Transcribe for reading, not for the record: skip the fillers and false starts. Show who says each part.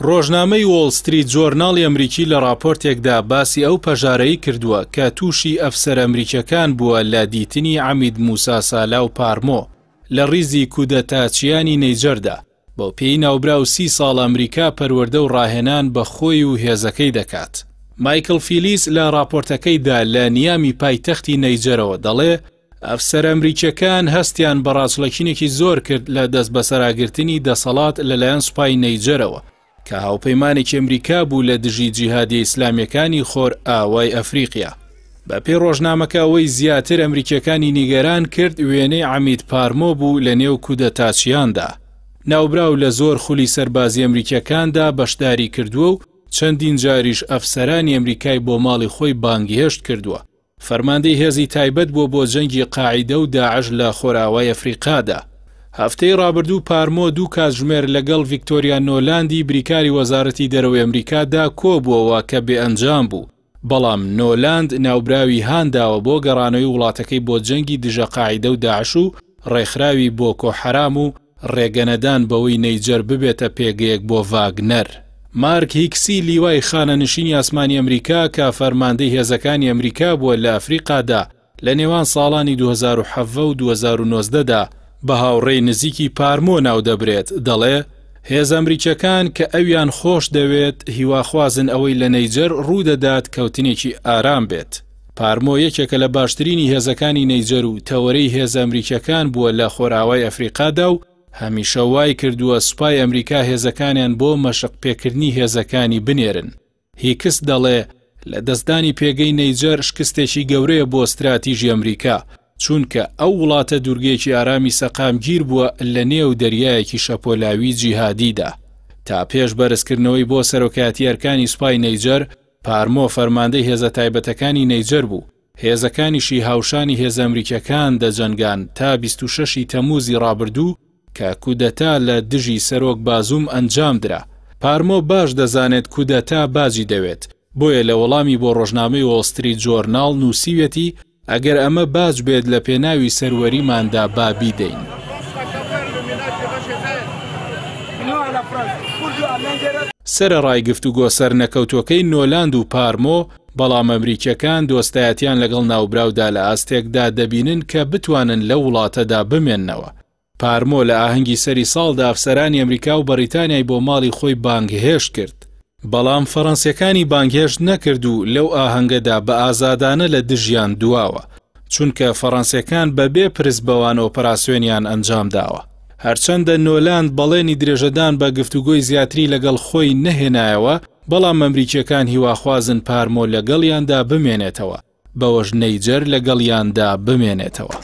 Speaker 1: ڕۆژنامەی وۆڵ ستریت جۆرناڵی ئەمریکی لە ڕاپۆرتێکدا باسی ئەو پەژارەی کردووە کە تووشی ئەفسەرە ئەمریکیەکان بووە لە دیتنی عەمید موسا سالاو پارمۆ لە ڕیزی کودەتاچیانی نەیجەردا، بەو پێی ناوبراو سی ساڵە ئەمریکا پەروەردە و ڕاهێنان بە خۆی و هێزەکەی دەکات. مایکڵ فیلیس لە ڕاپۆرتەکەیدا لە نیامی پایتەختی نەیجەرەوە دەڵێ، ئەفسەرە ئەمریکییەکان هەستیان بە ڕاچڵەکینێکی زۆر کرد لە دەستبەسەراگرتنی دەسەڵات لەلایەن سوپای نەیجەرەوە کە هاوپەیمانێکی ئەمریکا بوو لە دژی جیهادیە ئیسلامییەکانی خۆرئاوای ئەفریقیا. بەپێی ڕۆژنامەکە ئەوەی زیاتر ئەمریکییەکانی نیگەران کرد وێنەی عەمید پارمۆ بوو لە نێو کودەتاچیاندا. ناوبراو لە زۆر خولی سەربازی ئەمریکییەکاندا بەشداری کردووە و چەندین جاریش ئەفسەرانی ئەمریکای بۆ ماڵی خۆی بانگهێشت کردووە. فەرماندەی هێزی تایبەت بووە بۆ جەنگی قاعیدە و داعش لە خۆرئاوای ئەفریقادا. هەفتەی ڕابردوو پارمۆ دوو کاتژمێر لەگەڵ ڤیکتۆریا نۆلاندی بریکاری وەزارەتی دەرەوەی ئەمریکادا کۆبووەوە کە بێ ئەنجام بوو، بەڵام نۆلاند ناوبراوی هانداوە بۆ گەڕانەوەی وڵاتەکەی بۆ جەنگی دژە قاعیدە و داعش و ڕێکخراوی بۆکۆ حەرام و ڕێگەنەدان بەوەی نەیجەر ببێتە پێگەیەک بۆ ڤاگنەر. مارک هیکسی لیوای خانەنشینی ئاسمانی ئەمریکا کە فەرماندەی هێزەکانی ئەمریکا بووە لە ئەفریقادا لە نێوان ساڵانی 2017 و 2019 دا بە هاوڕێی نزیکی پارمۆ ناودەبرێت دەڵێ هێزە ئەمریکیەکان کە ئەویان خۆش دەوێت هیواخوازن ئەوەی لە نەیجەر ڕوودەدات کەوتنێکی ئارام بێت. پارمۆ یەکێکە لە باشترینی هێزەکانی نەیجەر و تەوەرەی هێزە ئەمریکیەکان بووە لە خۆرئاوای ئەفریقادا و هەمیشە وای کردووە سوپای ئەمریکا هێزەکانیان بۆ مەشق پێکردنی هێزەکانی بنێرن. هیکس دەڵێ لە دەستدانی پێگەی نەیجەر شکستێکی گەورەیە بۆ ستراتیژی ئەمریکا، چونکە ئەو وڵاتە دوورگەیەکی ئارامی سەقامگیر بووە لە نێو دەریایەکی شەپۆلاوی جیهادیدا. تا پێش بەرزکردنەوەی بۆ سەرۆکایەتی ئەرکانی سوپای نەیجەر، پارمۆ فەرماندەی هێزە تایبەتەکانی نەیجەر بوو، هێزەکانیشی هاوشانی هێزە ئەمریکیەکان دەجەنگان تا 26 ی تەمووزی ڕابردوو کە کودەتا لە دژی سەرۆک بازوم ئەنجامدرا. پارمۆ باش دەزانێت کودەتا باجی دەوێت، بۆیە لە وەڵامی بۆ ڕۆژنامەی وۆڵ ستریت جۆرناڵ نووسیویەتی ئەگەر ئەمە باج بێت لە پێناوی سەروەریماندا با بیدەین. سەرەڕای گفتوگۆ سەرنەکەوتووەکەی نۆلاند و پارمۆ، بەڵام ئەمریکییەکان دۆستایەتیان لەگەڵ ناوبراودا لە ئاستێکدا دەبینن کە بتوانن لەو وڵاتەدا بمێننەوە. پارمۆ لە ئاهەنگی سەری ساڵدا ئەفسەرانی ئەمریکا و بەڕیتانیای بۆ ماڵی خۆی بانگهێشت کرد، بەڵام فەڕەنسیەکانی بانگهێشت نەکرد و لەو ئاهەنگەدا بە ئازادانە لە دژیان دواوە، چونکە فەڕەنسیەکان بە بێ پرس بەوان ئۆپەراسیۆنیان ئەنجام داوە. هەرچەندە نۆلاند بەڵێنی درێژەدان بە گفتوگۆی زیاتری لەگەڵ خۆی نەهێنایەوە، بەڵام ئەمریکیەکان هیواخوازن پارمۆ لەگەڵیاندا بمێنێتەوە، بەوەش نەیجەر لەگەڵیاندا بمێنێتەوە.